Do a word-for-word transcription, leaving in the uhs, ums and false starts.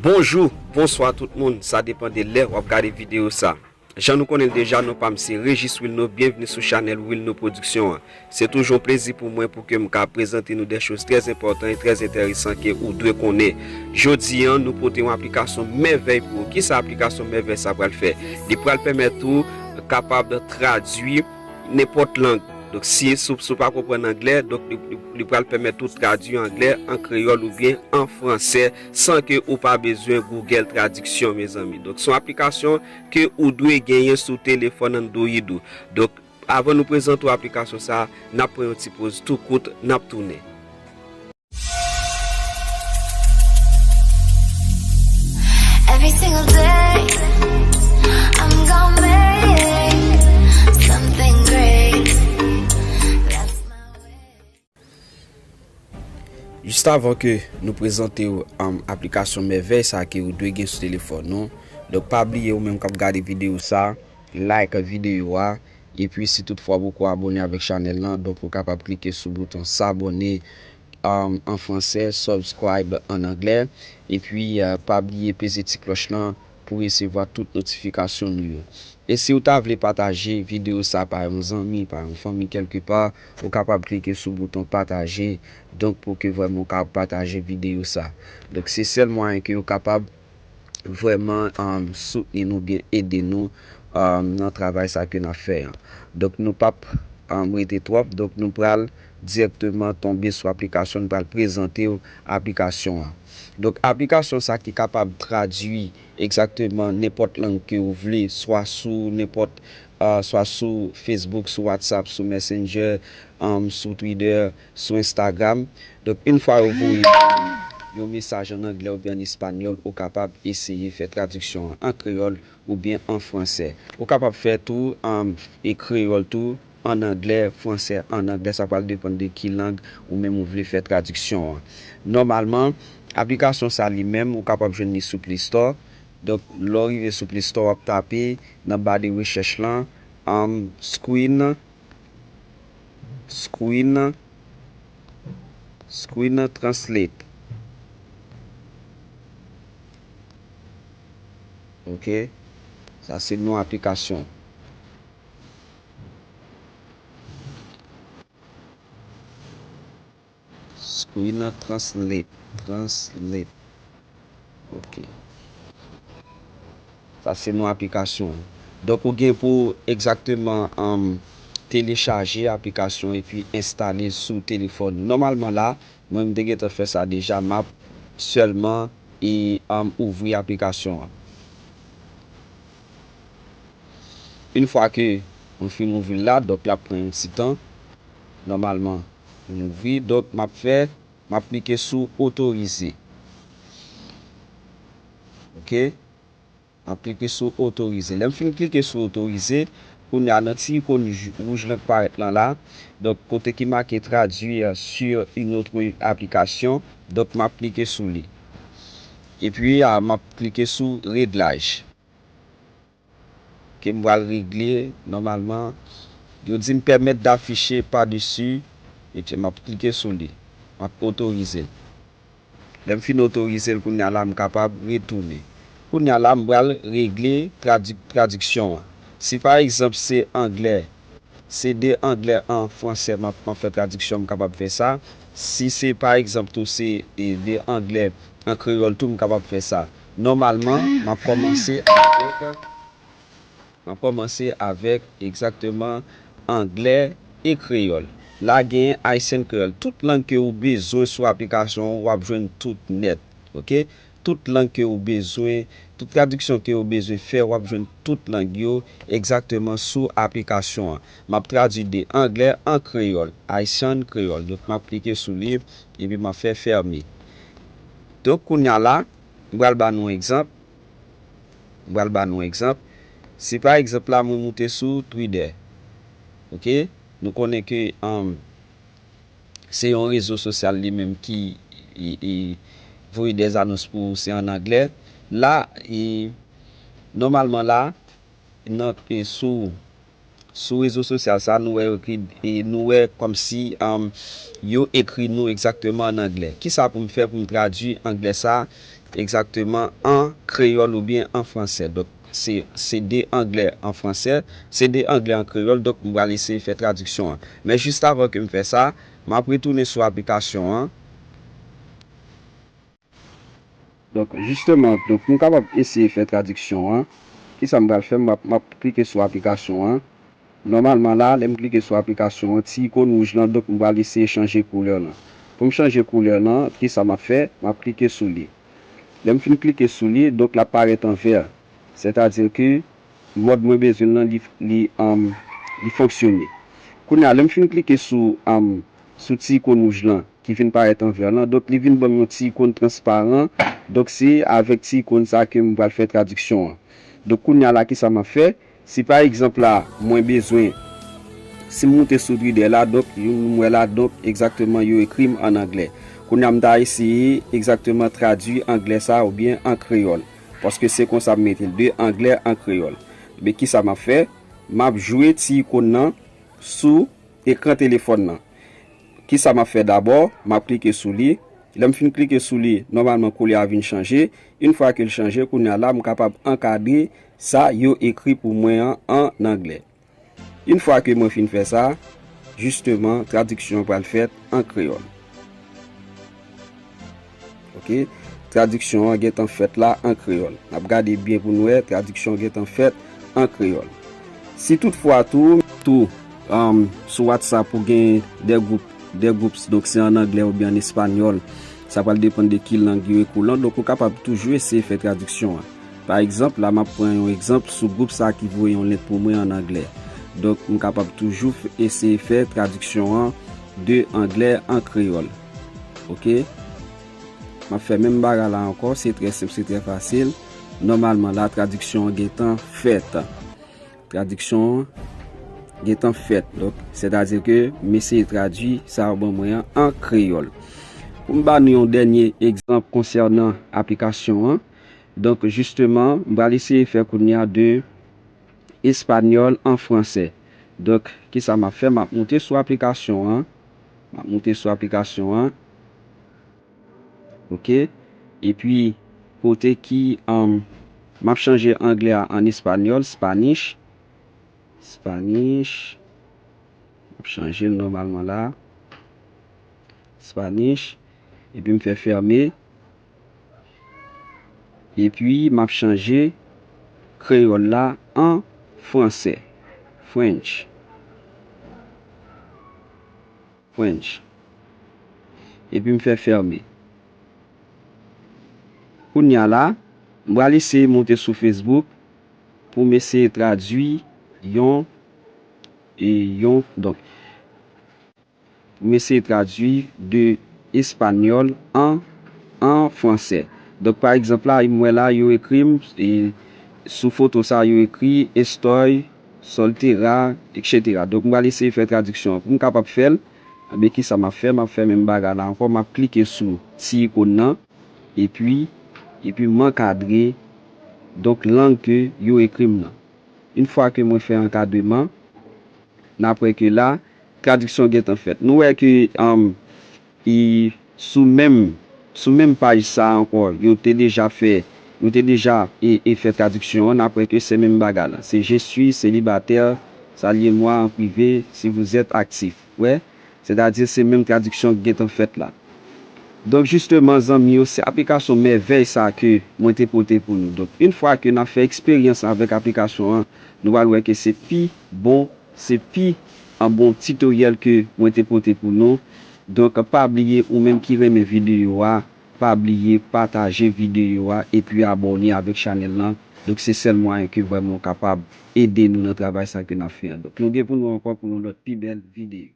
Bonjou, bonswa tout moun, sa depann de lè w ap gade videyo sa. Jan nou konnen l deja, non pa m se Regis Wilno, byenvni sou chanèl Wilno Production an. Se toujou yon plezi pou mwen pou ke m ka prezante nou de choz trè enpòtan e trè enteresan ke ou dwe konnen. Jodi an, nou pote yon aplikasyon mèvèy pou ou. Kisa aplikasyon mèvèy sa pral fè? Li pral pèmèt ou kapab tradui nenpòt lang. Donk, si, si, w- si w pa konprann anglè, donk li, li, li pral pèmèt ou tradui anglè an kreyòl oubyen an fransè san ke ou pa bezwen Google Tradiksyon, mezanmi. Donk, se yon aplikasyon ke ou dwe genyen sou telefòn Android ou. Donk, avan nou prezante w aplikasyon sa a, n ap pran yon ti poz tou kout, n ap tounen. Every single day, I'm gonna make something great. That's my way. Jis avan ke nou prezante w um, aplikasyon mèvèy sa ke ou dwe gen sou telefòn nou. Donk pa bliye ou menm k ap gade videyo sa, like videyo a, epi si toutfwa w poko abone avèk chanèl lan, donk ou kapab klike sou bouton s'abonner um, an fransè, subscribe an anglè, epi uh, pa bliye peze ti klòch lan pou resevwa tout notifikasyon nou yo. E si w ta vle pataje videyo sa pa yon zanmi, pa yon fanmi kèlkepa, ou kapab klike sou bouton pataje, donk pou ke vrèman w ka pataje videyo sa. Donk se sèl mwayen ke w kapab vrèman um, soutni nou byen ede nou um, nan travay sa ke n ap fè an. Donk nou p ap um, rete twòp, donk nou pral dirèkteman tonbe sou aplikasyon, nou pral prezante w aplikasyon an. Donk aplikasyon sa ki kapab tradui egzakteman nenpòt lang ke ou vle, swa sou nenpòt uh, swa sou Facebook, sou WhatsApp, sou Messenger, um, sou Twitter, sou Instagram. Donk, yon fwa yo voye yon mesaj an anglè oubyen an espanyòl, ou kapab eseye fè tradiksyon an an kreyòl oubyen an fransè. Ou kapab fè tou an e kreyòl tou, an anglè, fransè, an anglè, sa pral depann de ki lang ou menm ou vle fè tradiksyon an. Nòmalman, aplikasyon sa li menm, ou kapab jwenn li sou Play Store. Donk, lè w rive sou Play Store, w ap tape nan ba de rechèch lan, um, Screen, Screen, Screen Translate. Ok. Sa se non aplikasyon. Screen Translate. Translate. Ok. Sa se non aplikasyon an. Donk ou gen pou egzakteman um, telechaje aplikasyon epi enstale l sou telefòn. Nòmalman la, mwen m te gentan fè sa deja, m ap sèlman e um, ouvri aplikasyon an. Yon fwa ke mwen fin ouvri l la, donk l ap pran yon ti tan. Nòmalman, m ouvri, donk m ap fè, m ap klike sou otorize. Ok. M ap klike sou otorize. Lè m fin klike sou otorize, kounye a nan ti ikòn wouj lan k parèt lan la, donk kote ki make traduire sur une autre application, donk m ap klike sou li. Epi a, m ap klike sou reglaj. Ke m pral regle nòmalman. Yo di m permettre d'afficher par-dessus. Ebyen, m ap klike sou li. M ap otorize l. Lè m fin otorize l, kounye a la, m kapab retounen. Kounye a la, m pral regle tradi- tradiksyon an. Si pa egzanp se anglè, se de anglè an fransè m ap m ap fè tradiksyon, m kapab fè sa. Si se pa egzanp tou se e, de anglè an kreyòl tou, m kapab fè sa. Nòmalman, m ap kòmanse avèk, m ap kòmanse avèk egzakteman anglè e kreyòl. La gen Ayisyen kreyòl. Tout lang ke ou bezwen sou aplikasyon an, w ap jwenn tout nèt. Ok? Tout lang ke ou bezwen, tout tradiksyon ke ou bezwen fè, w ap jwenn tout lang yo egzakteman sou aplikasyon an. M ap tradui de anglè an kreyòl, Haitian Creole. Donk, m ap klike sou li, epi m ap fè fèmen. Donk, kounye a la, m pral ba nou egzanp. M pral ba nou egzanp. Si pa egzanp la, mwen moute sou Twitter. Ok? Nou konnen ke um, se yon rezo sosyal li menm ki e, e, voye de anons pou ou, se an anglè. La, e, nòmalman la, nan, e, sou Sou rezo sosyal sa, nou wè yo ekri, e nou wè kòmsi, um, yo ekri nou egzakteman an anglè. Kisa pou m fè pou m tradui anglè sa egzakteman an kreyòl oubyen an fransè? Donk, se, se de anglè an fransè, se de anglè an kreyòl, donk m pral eseye fè tradiksyon an. Men jis avan ke m fè sa, m ap retounen sou aplikasyon an. Donk, jisteman, donk, pou m kapab eseye fè tradiksyon an, kisa m pral fè? M ap, m ap klike sou aplikasyon an. Nòmalman la, lè m klike sou aplikasyon an, ti ikòn wouj lan, donk, m pral eseye chanje koulè lan. Pou m chanje koulè lan, kisa m ap fè? M ap klike sou li. Lè m fin klike sou li, donk, l ap parèt an vè. Sètadi ke mòd mwen bezwen l lan, li, li, um, li fonksyone. Kounye a, lè m fin klike sou, um, sou ti ikòn wouj lan, ki vin parèt an vè lan. Donk, li vin ban m yon ti ikòn transparan. Donk, se avèk ti ikòn sa ke m pral fè tradiksyon an. Donk, kounye a la, kisa m ap fè? Si pa egzanp la, mwen bezwen, si m moute sou Twitter la, donk, m wè la, donk, egzakteman, yo ekri m an anglè. Kounye a, m ta eseye egzakteman tradui anglè sa oubyen an kreyòl. Paske se konsa m mete l, de anglè an kreyòl. Men kisa m ap fè? M ap jwe ti ikòn nan sou ekran telefòn nan. Kisa m ap fè dabò? M ap klike sou li. Lè m fin klike sou li, nòmalman koulè a vin chanje. Yon fwa ke l chanje, kounye a la, m kapab ankadre sa yo ekri pou mwen an, an anglè. Yon fwa ke mwen fin fè sa, jisteman, tradiksyon an pral fèt an kreyòl. Ok? Tradiksyon an gentan fèt la an kreyòl. N ap gade byen pou n wè, tradiksyon an gentan fèt an kreyòl. Si toutfwa tou, tou, um, sou WhatsApp ou gen de gwoup, de gwoup, donk se an anglè oubyen an espanyòl, sa pral depann de ki lang yo ekri w lan, donk ou kapab toujou eseye fè tradiksyon an. Pa egzanp, la m ap pran yon egzanp sou gwoup sa ki voye yon link pou mwen an anglè. Donk, m kapab toujou f-, eseye fè tradiksyon an de anglè an kreyòl. Ok? M ap fè menm bagay la ankò, se trè senp, se trè fasil. Nòmalman, la, tradiksyon an gentan fèt. Tradiksyon an gentan fèt. Donk, sètadi ke m eseye tradui sa yo ban mwen an, an kreyòl. Pou m ba nou yon dènye egzanp konsènan aplikasyon an, donk, jisteman, m pral eseye fè kounye a de espanyòl an fransè. Donk, kisa m ap fè? M ap moute sou aplikasyon an. M ap moute sou aplikasyon an. Ok. Epi, kote ki, um, m ap chanje anglè a an espanyòl, Spanish. Spanish. M ap chanje l nòmalman la. Spanish. Epi m fè fèmen. Epi m ap chanje kreyòl la an fransè. French. French. Epi m fè fèmen. Kounye a la, m pral eseye monte sou Facebook pou m eseye tradui yon, e yon, donk, pou m eseye tradui de espanyòl an, an fransè. Donk, pa egzanp la, m wè la, yo ekri m, e sou foto sa, yo ekri Estoy soltera, etsetera. Donk, m pral eseye fè tradiksyon an. Pou m kapab fè l, enben, kisa m ap fè? M ap fè menm bagay la ankò. M ap klike sou ti ikòn nan, epi, epi m ankadre, donk, lang ke yo ekri m nan. Yon fwa ke mwen fè ankadreman, n ap wè ke la, tradiksyon gentan fèt. Nou wè ke, um, e sou menm, sou menm paj sa a ankò, yo te deja fè, yo te deja e, e fè tradiksyon an, n ap wè ke se menm bagay la. Se je suis célibataire, saluez-moi en privé si vous êtes actif. Wè, sètadi se menm tradiksyon ki gentan fèt la. Donk, jisteman, zanmi yo, se aplikasyon mèvèy sa a ke mwen te pote pou nou. Donk, yon fwa ke n ap fè eksperyans avèk aplikasyon an, nou pral wè ke se pi bon, se pi an bon titoryèl ke mwen te pote pou nou. Donk, pa bliye, ou menm ki renmen videyo a, pa bliye pataje videyo a epi abòne avèk chanèl lan. Donk, se sèl mwayen ke vrèman w kapab ede nou nan travay sa ke n ap fè an. Donk, nou gen pou nou ankò pou yon lòt pi bèl videyo.